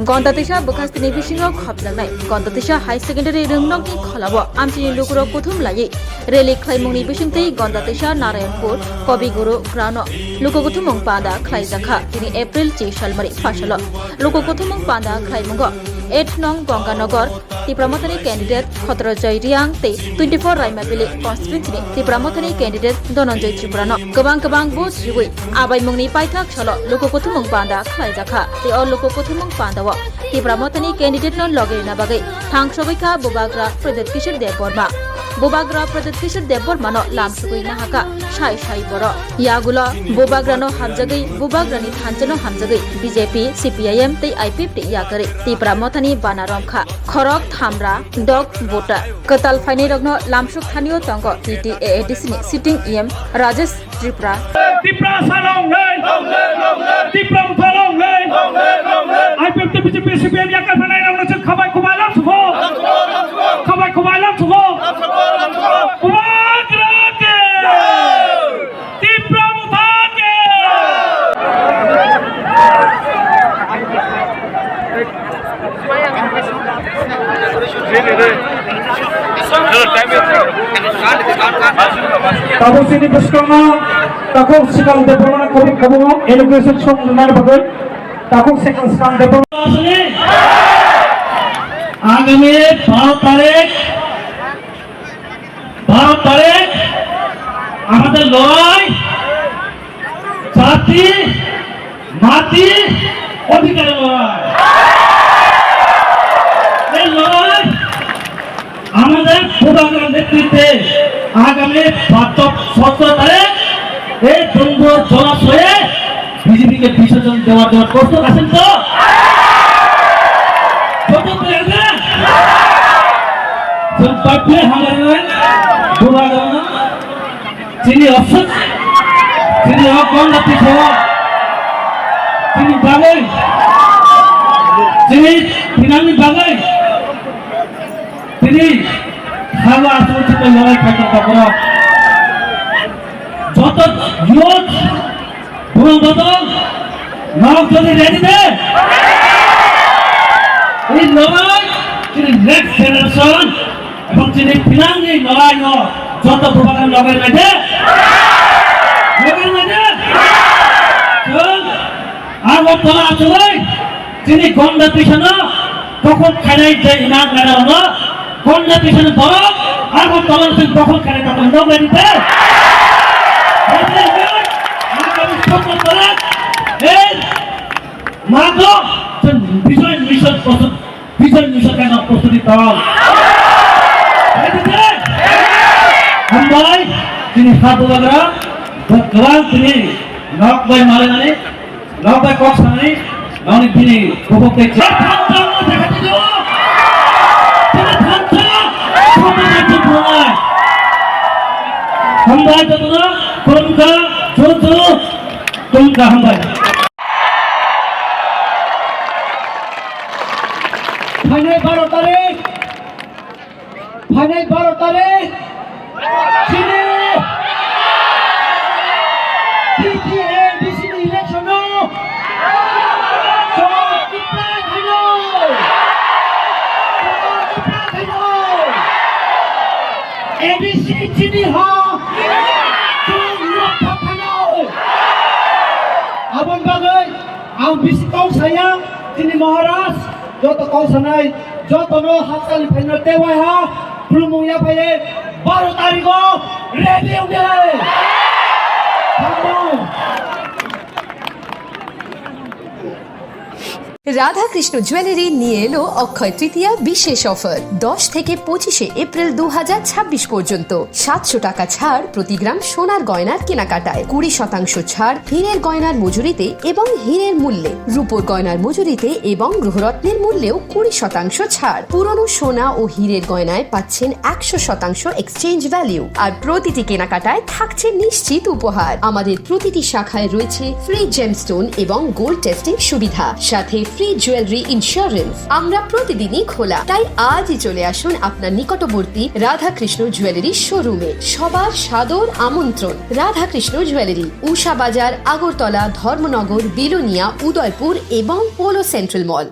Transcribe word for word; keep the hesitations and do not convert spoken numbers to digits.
Gonda Teisa bwkhastini bisingo khopjaknai Gonda Teisa High Secondary Rwngnokni kholao amchini lukurok kuthum laiwi rally khlaimungni bisingtwi Gonda Teisa Narayanpur, Kobiguru ground-o luku kuthumung panda khlaijakha. Tini April chi salmari phasalo luku kuthumung panda khlaimungo eight nong Gonganagar, Tipra Mothani candidate Khotrojoy Reang tei twenty four Raimabili constituency ni Tipra Mothani candidate Dhananjay Tripura no kwbang kwbang vote riwi abaimung ni paithak salo luku kuthumung panda khlaijakha. Tei o luku kuthumung panda o Tipra Mothani candidate no logi rwna bagwi thangsogwi kha Bubagra Pradyot Kishore Debbarma. Bubagra Pradyot Kishore Debbarma no lamsugwi nahaka sai sai borok. Yagulo Bubagra no hamjagwi, Bubagra ni thansa no hamjagwi B J P, C P I M tei I P F T yakarwi Tipra Mothani bana romkha. Khorok thamra dok voter. Kwtal phainairokno lamsuk thanio tongo T T A A D C ni sitting E M Rajesh Tripura. Tipra salong nei. Tipra salong nei. I P F T B J P C P M yakar phainairokno chwng khabai khubai lamsugo. Khabai khubai lamsugo. Bubagra ke. Tipra Motha ke. Tabuk sini bwskango takhuk swkang Debbarmano covid kabungo inauguration song rwnani bagwi takhuk swkang swkang Debbarma. Agami baro tarik বারো তারিখ আমাদের লড়াই জাতি, মাটি, অধিকারের লড়াই। এই লড়াই আমাদের প্রধানমন্ত্রীর নেতৃত্বে আগামী বারো, সতেরো তারিখ এই ডুমুর জলাশয়ে বিজেপিকে বিসর্জন দেওয়ার জন্য প্রস্তুত আছেন তো? প্রস্তুত আছেন? Chwng bai phai hamlainai, bubagrano chini office, chini o Gonda Teisa o, chini bagwi, chini thinangni bagwi, chini sabo aswk chini lorai khaijak borok. Joto youth, Buma bodol, norok jodi ready de? Ei lorai, chini next generation, ebong chini thinangni lorai no, joto bubagrano logai nai de? Logai nai de? Chwng, Agartala achugwi, Chini Gonda Teisano dokhol khainai je imang gana rokno, Gonda Teisani borok, Agartala chwng dokhol khainai tamo nok lai di te. Agami sotro tarik, ei mago chwng Bijoy Mission prostu-, Bijoy Mission khaina prostuti tong. Lai di te. Hambai, chini ha bubagra, bo kwbang chini nok bai malainani, Nok bai kok sanai, nokni bini bukhuk tei thansa no dekhai di o. Tini thansa, soto nai chuk nai. Hambai jotono, khulumkha, joto, khulumkha hambai. Phainai baro tarik, Phainai baro tarik chini T T A D C ni election no chwng kwplai khaino. Chwng kwplai khaino. A D C chini ha. Chwng rwkthok khaino. Aboni bagwi ang bisi kok saya chini Maharaj joto kok sanai. Jotono hakchal phaino tei waiha khulumung yaphaiwi baro tarigo ready wngnai. Thank you. Radhakrishna jewellery নিয়ে এলো অক্ষয় তৃতীয়া বিশেষ অফার। দশ থেকে পঁচিশে এপ্রিল দু হাজার ছাব্বিশ পর্যন্ত সাতশো টাকা ছাড় প্রতি গ্রাম সোনার গয়নার কেনাকাটায়, কুড়ি শতাংশ ছাড় হীরের গয়নার মজুরিতে এবং হীরের মূল্যে, রূপোর গয়নার মজুরিতে এবং গ্রহরত্নের মূল্যেও কুড়ি শতাংশ ছাড়। পুরনো সোনা ও হীরের গয়নায় পাচ্ছেন একশো শতাংশ এক্সচেঞ্জ ভ্যালু, আর প্রতিটি কেনাকাটায় থাকছে নিশ্চিত উপহার। আমাদের প্রতিটি শাখায় রয়েছে ফ্রি জেমস্টোন এবং গোল্ড টেস্টিং সুবিধা, সাথে ফ্রি জুয়েলারি ইন্স্যুরেন্স। আমরা প্রতিদিনই খোলা, তাই আজই চলে আসুন আপনার নিকটবর্তী রাধাকৃষ্ণ জুয়েলারি শোরুমে। সবার সাদর আমন্ত্রণ। রাধাকৃষ্ণ জুয়েলারি, উষা বাজার, আগরতলা, ধর্মনগর, বিলোনিয়া, উদয়পুর এবং পোলো সেন্ট্রাল মল।